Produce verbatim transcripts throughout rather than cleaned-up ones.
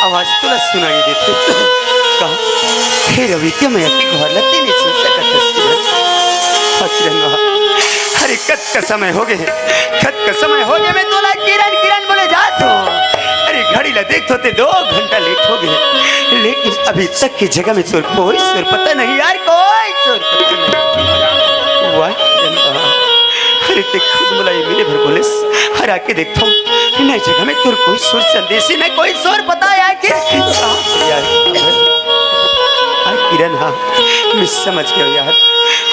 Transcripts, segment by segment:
आवाज तोला सुनाई देथे। का? हे रवि, का मैं अति गुहार ला नइ सुन सकत हस किरण? हाँ, किरण, हाँ। अरे, कतका समय होगे हे, कतका समय होगे, मैं तोला किरण, किरण बोले जात हों। अरे, घड़ी ला देखथों ते दो घंटा लेट होगे, लेकिन अभी तक के जगह में तोर कोई सुर पता नहीं यार, कोई सुर पता नहीं। वाह, वाह। अरे, ते खुद मोला ये मिले भर बोलेस, अउ आके देखथों, ना जगह में तोर कोई सुर संदेश हे, ना कोई सुर पता हे कि यार, हाँ, किरण, हाँ, मैं समझ गेंव यार।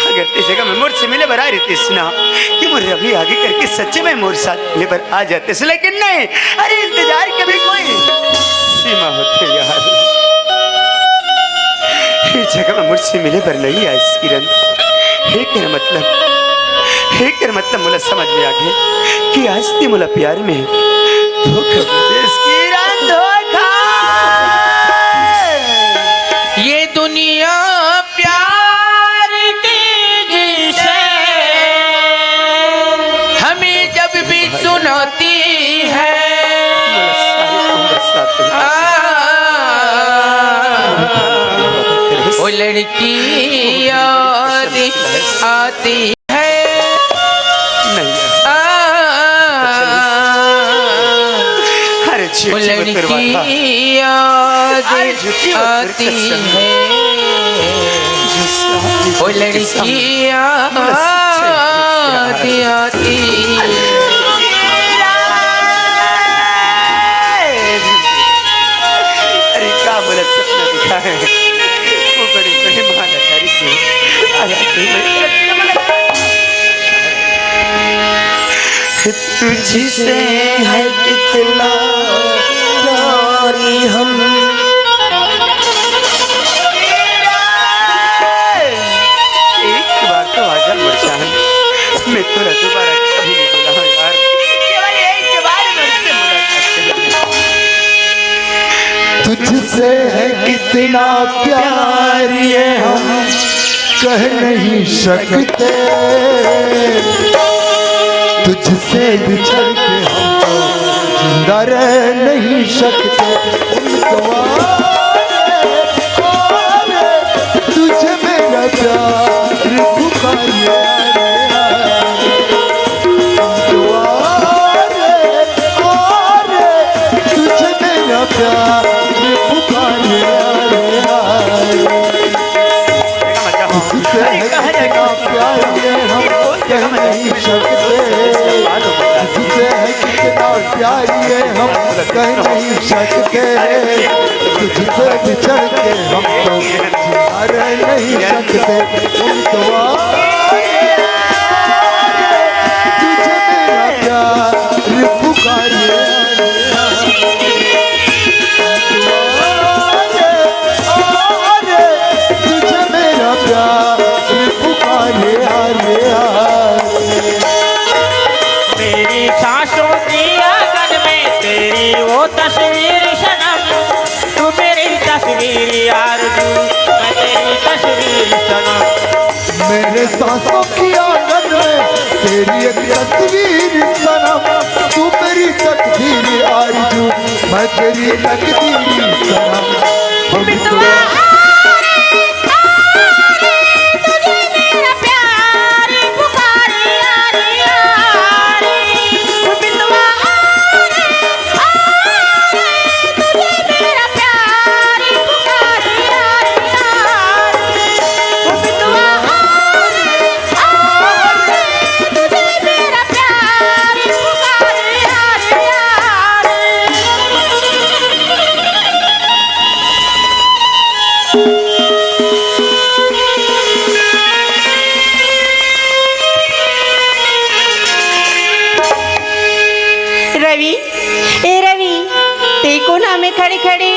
अगर ते जगह में मोर से मिले बर आय रहितेस ना, कि मोर रवि आगे करके सच्चे में मोर साथ मिले बर आ जातेस, लेकिन नहीं। अरे, इंतजार के भी कोई सीमा होथे यार। ये जगह में मोर से मिले बर नहीं आइस किरण। हे कर मतलब, हे कर मतलब मोला समझ में आगे कि आज ते मोला प्यार में धोखा दे देस किरण, धोखा। ये दुनिया प्यार की जिसे हमें जब भी सुनाती है, आ, वो लड़की याद आती है। नहीं। आ, अरे, वो लड़की याद आती है। वो लड़की याद आती है। अरे, का बोला सपना दिखा है, वो बड़ी, बड़ी महान अटारी की। अरे, अरे, तुझसे है कितना प्यारी हम। एक बार तो आजा मोर जान, मैं तोला दोबारा कभी नहीं बुलाऊं यार। केवल एक बार मोर से मुलाकात कर ले। तुझसे है कितना प्यार ये हम कह नहीं सकते, तुझसे बिछड़ के हम तो जिंदा रह नहीं सकते। तुझे मेरा प्यार पुकारे, तुझे मेरा प्यार पुकारे। तुझसे है कितना प्यार ये हम कह नहीं सकते, तुझसे है कितना प्यार ये हम कह नहीं सकते, तुझसे बिछड़ के हम तो जिंदा रह नहीं सकते। तुझे मेरा प्यार पुकारे। तुझे मेरा प्यार पुकारे, आ रे, आ। मेरी सांसों की आंगन में तेरी वो तस्वीर सनम, तू मेरी तस्वीर आरज़ू, मैं तेरी तस्वीर सनम। मेरे सांसों की आंगन में तेरी एक तस्वीर सनम, तू मेरी तकदीर आरज़ू, मैं तेरी तकदीर सनम। ओ मितवा, आ रे, आ रे, तुझे मेरा प्यार पुकारे, आ रे, आ रे। ओ मितवा, आ रे, आ रे, तुझे मेरा प्यार पुकारे, आ रे, आ रे। ओ मितवा, आ रे, आ रे, तुझे मेरा प्यार पुकारे, आ रे, आ रे। रवि, ए रवि, ते कोन हमें खड़े-खड़े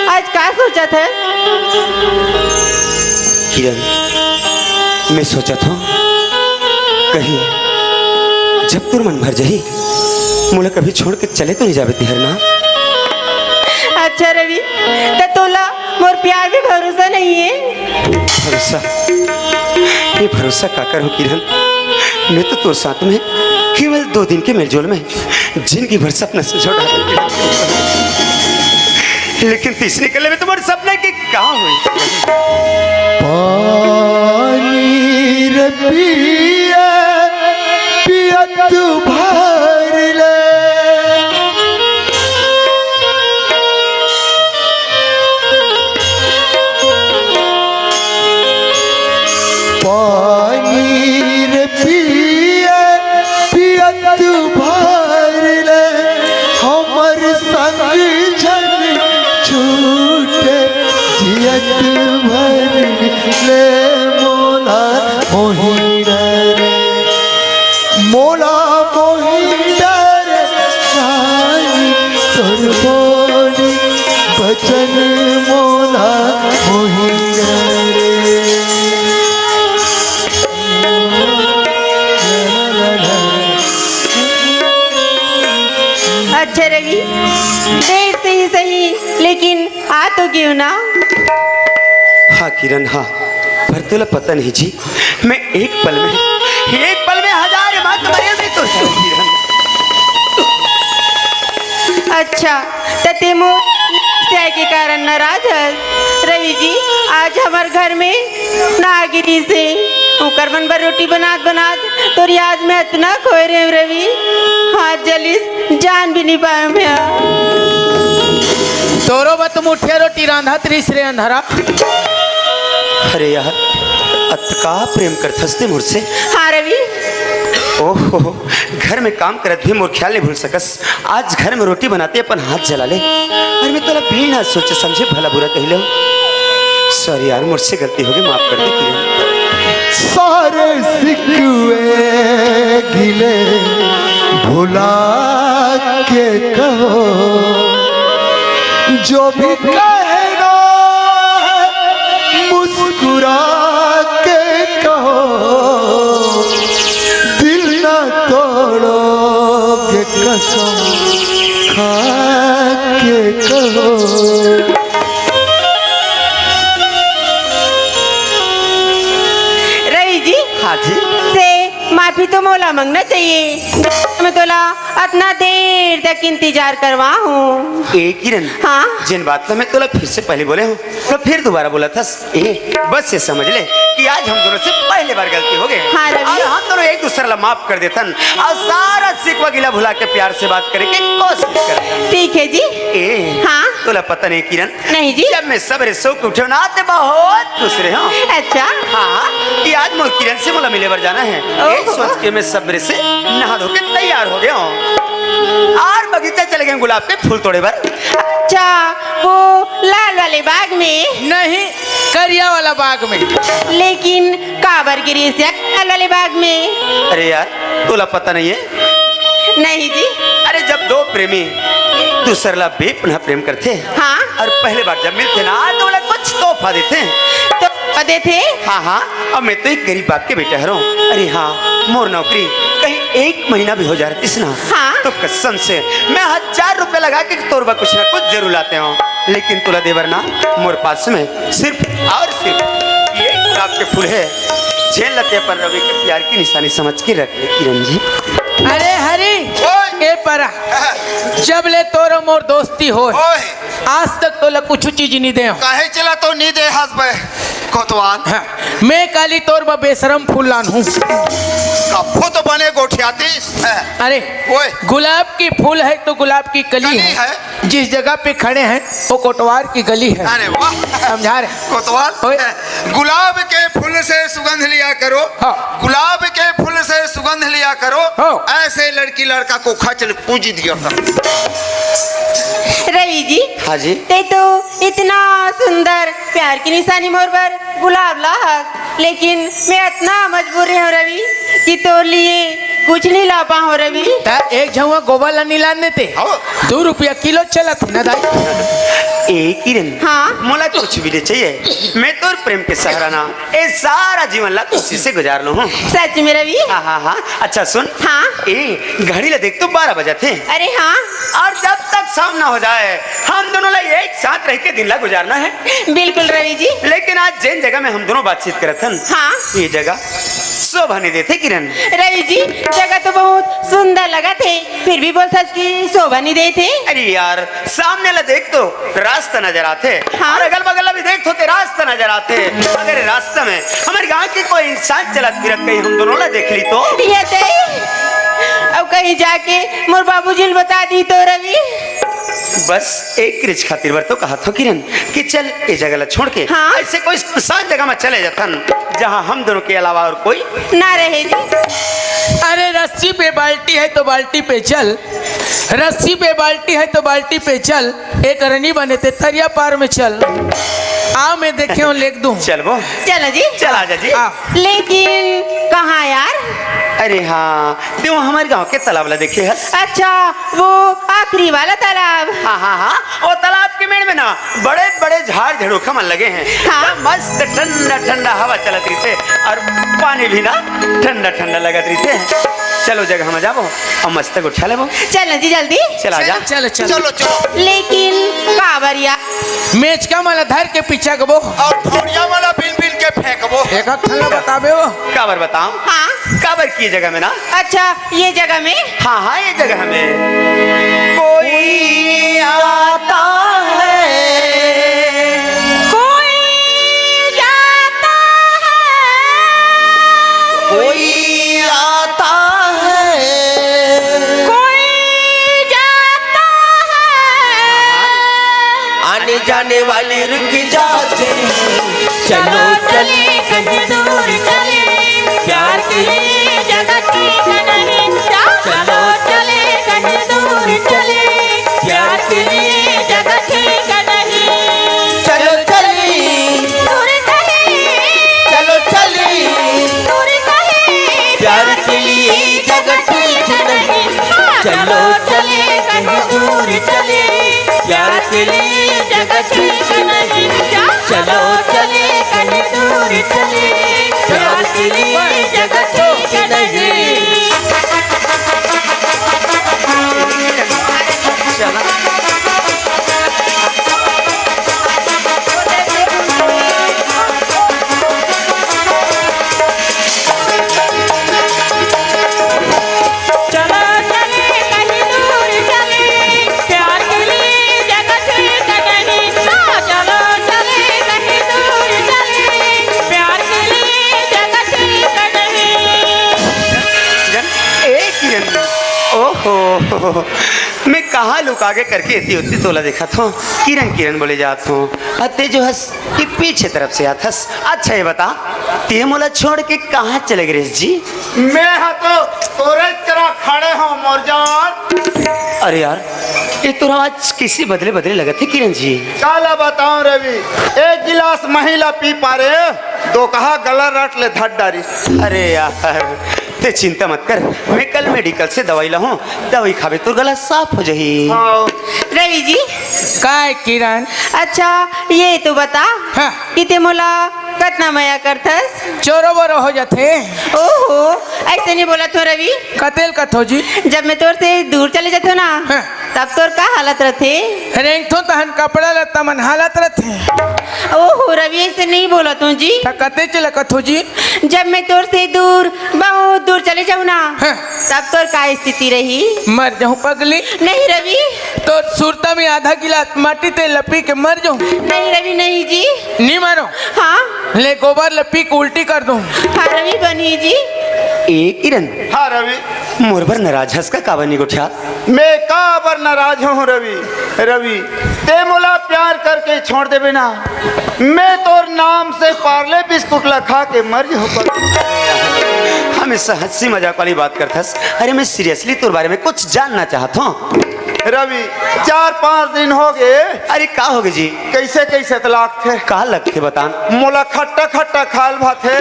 आज का सोचत हस? किरण, मैं सोचत हंव, कहीं जब तोर मन भर जाही, मोला कभी छोड़ के चले तो नहीं जाबे तिहर ना? अच्छा रवि, त तोला मोर प्यार में भरोसा नहीं है? भरोसा? ये भरोसा का करहूं किरण? मैं तो तोर साथ में केवल दो दिन के मेलजोल में जिंदगी भर सपना संजो डारे। लेकिन तीसरी कले में तुम्हारे सपना के का होई? पानी रे पिया, पिया तू भर ले। पानी रे पिया, पिया तू भर ले, हमर संग झन छूटे, जियत भर ले मोला मोहिंदर, मोला मोहिंदर, रानी तोर बोली बचन मोला मोहिंदर। अच्छा रवि, देर से ही सही, लेकिन आ तो गयो ना। हाँ किरण, हाँ, पर तोला पता नहीं जी, मैं एक पल में, एक पल में हजार मत मरे, मैं तो किरण। अच्छा, त ते मोर से आए के कारण नाराज हस? रवि जी, आज हमर घर में ना गिरी से ओकर मन बर रोटी बनात बनात तोर याद में अतना खोए रहे रवि, हाथ जलिस, जान भी नहीं पाए मैं। तोरो बत मुठिया रोटी रांधत रिस रे अंधरा। अरे यार, अतका प्रेम करथस ते मोर से? हाँ रवि। ओहो, घर में काम करत भी मोर ख्याल नहीं भूल सकस। आज घर में रोटी बनाते अपन हाथ जला ले। अरे मैं तोला बिना सोचे समझे भला बुरा कह ले। सॉरी यार, मोर से गलती हो गई, माफ कर दे किरण। सारे सिकवे गिले भुला के कहो, जो भी कहना है मुस्कुरा के कहो, दिल ना तोड़ोगे कसम खा के कहो। रवि जी, हाँ जी। से माफी तो मोला मांगना चाहिए, मैं तोला अतना देर तक इंतजार करवा हूँ। ए किरण, हाँ? जिन बात ला मैं तोला फिर से पहले बोले हूँ, तो फिर दोबारा बोला था। ए, बस ये समझ ले कि आज हम दोनों से पहली बार गलती हो गई। हाँ, रवि। और हम दोनों एक दूसरे ला माफ कर देथन और सारा शिकवा गिला भुला के प्यार से बात करे के कोशिश करथन। ठीक है जी। ए, हाँ। तोला पता नहीं किरण, नहीं जी। जब मैं सबेरे सो के उठे ना, ते बहुत खुश रहे हूँ। अच्छा। हाँ, कि आज मोर किरण से मोला मिले बर जाना है। ओहो। ये सोच के मैं सबेरे से नहा धो के तैयार हो गया हूँ और बगीचा चले गए गुलाब के फूल तोड़े बर। अच्छा, वो लाल वाले बाग में? नहीं, करिया वाला बाग में। लेकिन काबर गिरीश यार लाल वाले बाग में? अरे यार, तोला पता नहीं है? नहीं जी। अरे, जब दो प्रेमी दूसर ला बेपनाह प्रेम करते, हाँ। और पहले बार जब मिलते ना, तो ओला कुछ तोहफा देते। तोहफा देते? हाँ, हाँ। अब मैं तो एक गरीब बाप के बेटा हरों। अरे हाँ, मोर नौकरी कहीं एक महीना भी हो जा रही ना, हाँ। तो कसम से मैं हजार रुपए लगा के तोर बर कुछ ना कुछ जरूर लाते हूँ। लेकिन तोला देबर ना, मोर पास में सिर्फ और सिर्फ ये गुलाब के फूल है। जेन ला ते अपन रवि के प्यार की निशानी समझ के रख ले, किरण जी। अरे हरी, ओए। ए परा, जब ले तोर मोर दोस्ती होय, ओए। आज तक तोला कुछ चीज नहीं दे। काहे चला तो नहीं दे हस बे, कोतवाल? हाँ, मैं काली तोर बर बेशरम फूल लान हूँ। कफो तो बने गोठियाती। अरे, ओए। गुलाब की फूल है तो गुलाब की कली कली है। है। जिस जगह पे खड़े हैं, वो कोटवार की गली है। अरे वाह। समझा रहे? कोतवाल, ओए। गुलाब के फूल से सुगंध लिया करो। हाँ। गुलाब के फूल से सुगंध लिया करो। हाँ। ऐसे लड़की लड़का को खच पूज दिया करो। रवि जी, हाँ जी। ते तो इतना सुंदर प्यार की निशानी मोर बर गुलाब ला हक, लेकिन मैं इतना मजबूर रहे हूँ रवि कि तोर लिए कुछ नहीं ला पाऊँ रवि। त एक झउआ गोबर ला नहीं लान देते। हाँ। दो रुपया किलो चलत है ना दाई। ए किरण, हाँ? मोला कुछ भी नहीं चाहिए, मैं तोर प्रेम के सहारा ना, ए सारा जीवन ला खुशी से गुजार लूँ हूँ। सच में रवि? हाँ, हाँ, हाँ। अच्छा सुन। हाँ? ए घड़ी ला देख तो बारह बजत हे। अरे हाँ। और जब तक शाम ना हो जाए, हम दोनों ला एक साथ रह के दिन ला गुजारना है। बिल्कुल रवि जी। लेकिन आज जेन जगह में हम दोनों बातचीत करत हन, हाँ। ये जगह शोभा नहीं देथे किरण। रवि जी, जगह तो बहुत सुंदर लगत हे, फिर भी बोलथस कि शोभा नहीं देथे। अरे यार, सामने ला देख तो रास्ता नजर आथे। हाँ। और अगल बगल ला भी देख तो ते रास्ता नजर आथे। अगर रास्ता में हमर गांव के कोई इंसान चलत फिरत कहीं हम दोनों ला देख ली तो? ये ते, अब कहीं जाके मोर बाबूजी ल बता दी तो रवि। बस एक रिच खातिर बर तो कहा थो किरण कि चल ए जगह ला छोड़ के हाँ। ऐसे कोई सुनसान जगह में चले जाथन, जहाँ हम दोनों के अलावा और कोई ना रहे जी। अरे रस्सी पे बाल्टी है तो बाल्टी पे चल, रस्सी पे बाल्टी है तो बाल्टी पे चल, एक रनी बने ते तरिया पार में चल। आ मैं देखे हूँ, लेख दूँ। चलबो। चलो जी। चल आजा जी। आ। लेकिन कहाँ यार? अरे हाँ, ते वो हमर गांव के तालाब ला देखे हस? अच्छा, वो आखिरी वाला तालाब। हाँ हाँ हाँ, वो तालाब के मेड़ में ना बड़े बड़े झाड़ झड़ोखा मन लगे हैं। हाँ। ना मस्त ठंडा ठंडा हवा चलत रहिथे और पानी भी ना ठंडा ठंडा लगत रहिथे। चलो जगह में जाबो और मस्त गोठिया लेबो। चल ना जी जल्दी। चल आजा। चलो चलो। चलो चलो। लेकिन काबर यार? मेचका मन ला धर के पिचकबो। और भौड़िया मन ला बिन बिन के फेंकबो। एक ठन ला बताबे वो। काबर बताओ? हाँ। काबर की जगह में ना? अच्छा, ये जगह में? हाँ हाँ, ये जगह में। कोई आता है, कोई जाता है, कोई आता है, कोई जाता है। आने जाने वाली रुक जाते हैं। चलो चले कहीं दूर चले, प्यार के लिए जगह ठीक नहीं। चलो चले कहीं दूर चले, प्यार के लिए जगह ठीक नहीं। चलो चले, दूर चले, चलो चले, दूर चले, प्यार के लिए जगह ठीक नहीं। चलो चले कहीं दूर चले, प्यार के लिए जगह ठीक नहीं। चलो चले कहीं दूर चले, प्यार के लिए जगह ठीक नहीं। चलो चले कहीं दूर चले, प्यार के लिए जगह ठीक नहीं। हाँ, चलो चले कहीं दूर चले, प्यार के लिए जगह ठीक नहीं। जन, ए किरण, ओहो, मैं कहाँ लुका के करके एती ओती तोला देखत हूँ, किरण किरण बोले जात हूँ। अते जो हस कि पीछे तरफ से आथस। अच्छा ये बता, ते मोला छोड़ के कहाँ चले गए जी? मैं हा तो तोरे करा खड़े हूँ मोर जान। अरे यार, ये तोर आवाज किसी बदले बदले लगत हे किरण जी। काला बताऊं रवि, एक गिलास महिला पी पारे, दो कहा गला रट ले धर डारी। अरे यार, ते चिंता मत कर, मैं कल मेडिकल से दवाई लाहूं, दवाई खाबे तोर गला साफ हो जाही। हाँ। रवि जी। काय किरण? अच्छा, ये तो बता हाँ। कि ते मोला कतना मया करथस? चोरो बोरो हो जाथे। ओहो, ऐसे नहीं बोला तो रवि। कतेल कथो जी? जब मैं तोर से दूर चले जाथो ना, हाँ। तब तोर का हालत रथे? रेंगथो तहन कपड़ा लत्ता मन हालत रथे। ओहो रवि, ऐसे नहीं बोला तो जी। त कते चला कथो जी? जब मैं तोर से दूर, बहुत दूर चले जाऊँ ना, हाँ। तब तोर का स्थिति रही? मर जाऊँ पगली। नहीं रवि। तोर सुरता में आधा गिलास माटी ते लपी के मर जाऊँ। नहीं रवि, नहीं जी। नहीं मरो। हाँ। ले गोबर लपी के उल्टी कर दूँ। हाँ रवि, बनी जी। ए किरण। हाँ रवि। मोर बर नाराज हस का, काबर नहीं गोठिया? मैं काबर नाराज हूँ रवि? रवि, ते मोला प्यार करके छोड़ देबे ना, मैं तोर नाम से पार्ले बिस्कुट ला खा के मर जाऊँ। हमेशा हंसी मजाक वाली बात करथस। अरे मैं सीरियसली तोर बारे में कुछ जानना चाहत हूँ। रवि, चार पाँच दिन हो गए। अरे का हो गए जी? कैसे कैसे त लागथे? का लगथे बतान? मोला खट्टा खट्टा खाल भाथे।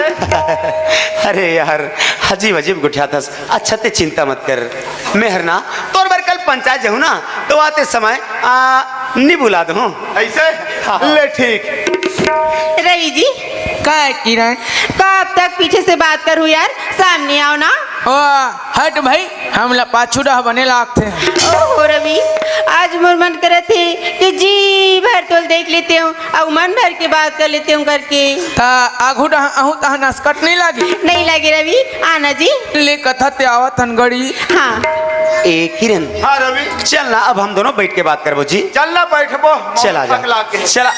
अरे यार, अजीब अजीब गोठियाथस। अच्छा ते चिंता मत कर, मैं हर ना तोर बर कल पंचायत जाहूँ ना, तो आते समय आ, नी बुला दूँ। ऐसे? हाँ। ले ठीक। रवि जी। का है किरण? कब तक पीछे से बात करूँ यार, सामने आओ ना। ओ, हट भाई, हमला पाछू डहा बने लागथे। ओहो रवि, आज मोर मन करत हे कि जी भर तोला देख लेतेंव अउ मन भर के बात कर लेतेंव करके। त आघू डहा आहूं तहां नसकट नइ लागे? नइ लागे रवि, आना जी। ले कथा ते आवत हन गड़ी। हाँ। ए किरण, हाँ रवि। चल ना, अब हम दोनों बैठ के बात करबो जी। चल ना बैठबो, चल आ जा। थक लागे। चला।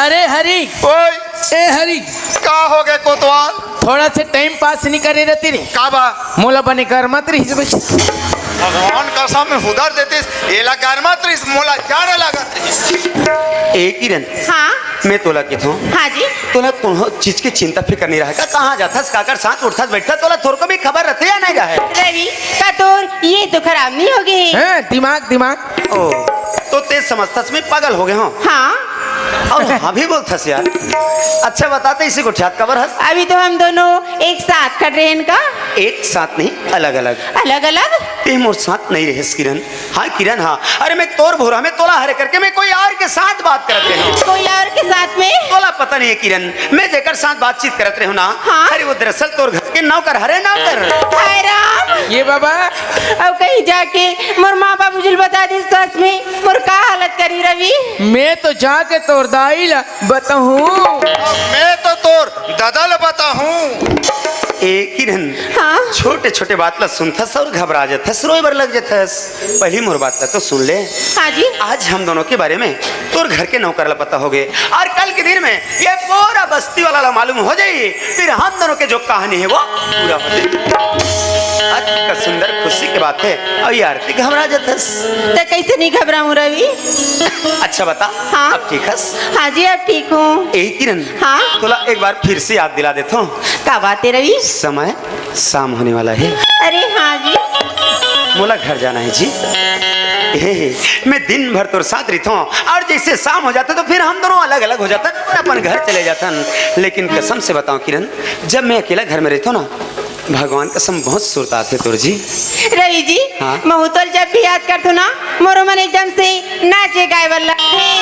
अरे हरी, ओए। ए हरी। का हो गे कोतवाल? थोड़ा से टाइम पास नइ करे रहती रे। का बा? मोला बने गरमत रहिस बे। भगवान कसम में हुदर देतिस, एला गरमत रहिस, मोला जाड़ा लागत रहिस। ए किरण, हाँ। मैं तोला कथों, हाँ जी। तोला कोनो चीज के चिंता फिकर नइ रहे का? कहाँ जाथस, काकर साथ उठथस बैठथस, तोला थोरको भी खबर रहिथे या नइ रहे? रवि, का तोर ये तो खराब नइ हो गे? हैं, दिमाग, दिमाग। ओ, तो तें समझथस मैं पागल हो गे हों? हाँ। अउ हाँ भी बोलथस यार। अच्छा बता, तें इसे गोठियात काबर हस? अभी तो हम दोनों एक साथ खड़े रहेन का। एक साथ नहीं, अलग-अलग। अलग-अलग? तें मोर साथ नइ रहेस किरण। हाँ किरण, हाँ। अरे मैं तोर भोरा में तोला हरे करके मैं कोई और के साथ बात करत रहेंव। कोई और के साथ में? तोला पता नइ हे किरण, मैं जेकर साथ बातचीत करत रहेंव ना, हाँ। अरे वो दरअसल तोर घर के नौकर हरे, नौकर। हाय राम। ये बाबा। अउ कहीं जाके मोर माँ बाबूजी ल बता दिस, सच में मोर का हालत करही रवि? मैं तो जाके तोर दाई ला बताहूँ। मैं तो तोर ददा ल बताहूँ। ए किरण, हाँ? छोटे-छोटे बात ला सुनथस अउ घबरा जाथस, रोए बर लग जाथस। पहिली मोर बात ला तो सुन ले। हाँ जी। आज हम दोनों के बारे में तोर घर के नौकर ला पता हो गे अउ कल के दिन में ये पूरा बस्ती वाला ला मालूम हो जाही, फिर हम दोनों के जो कहानी हे वो पूरा हो जाही। अति सुंदर खुशी के बात हे। अउ यार, तें घबरा जाथस। त कइसे नइ घबराहूँ रवि? अच्छा बता, हाँ। अब ठीक हस? हाँ जी, अब ठीक हूँ। ए किरण, हाँ? तोला एक बार फिर से याद दिला देथों। का बात हे रवि? समय शाम होने वाला हे। अरे हाँ जी। मोला घर जाना हे जी। हे, हे, मैं दिन भर तोर साथ रहिथों अउ जइसे शाम हो जाथे तो फिर हम दोनों अलग-अलग हो जाथन, अपन घर चले जाथन। लेकिन कसम से बतावों किरण, जब मैं अकेला घर में रहिथों ना, भगवान कसम बहुत सुरता आथे तोर जी। रवि जी, हाँ? महूँ तोला जब भी याद करथों ना, मोरो मन एकदम से नाचे गाए बर लगथे।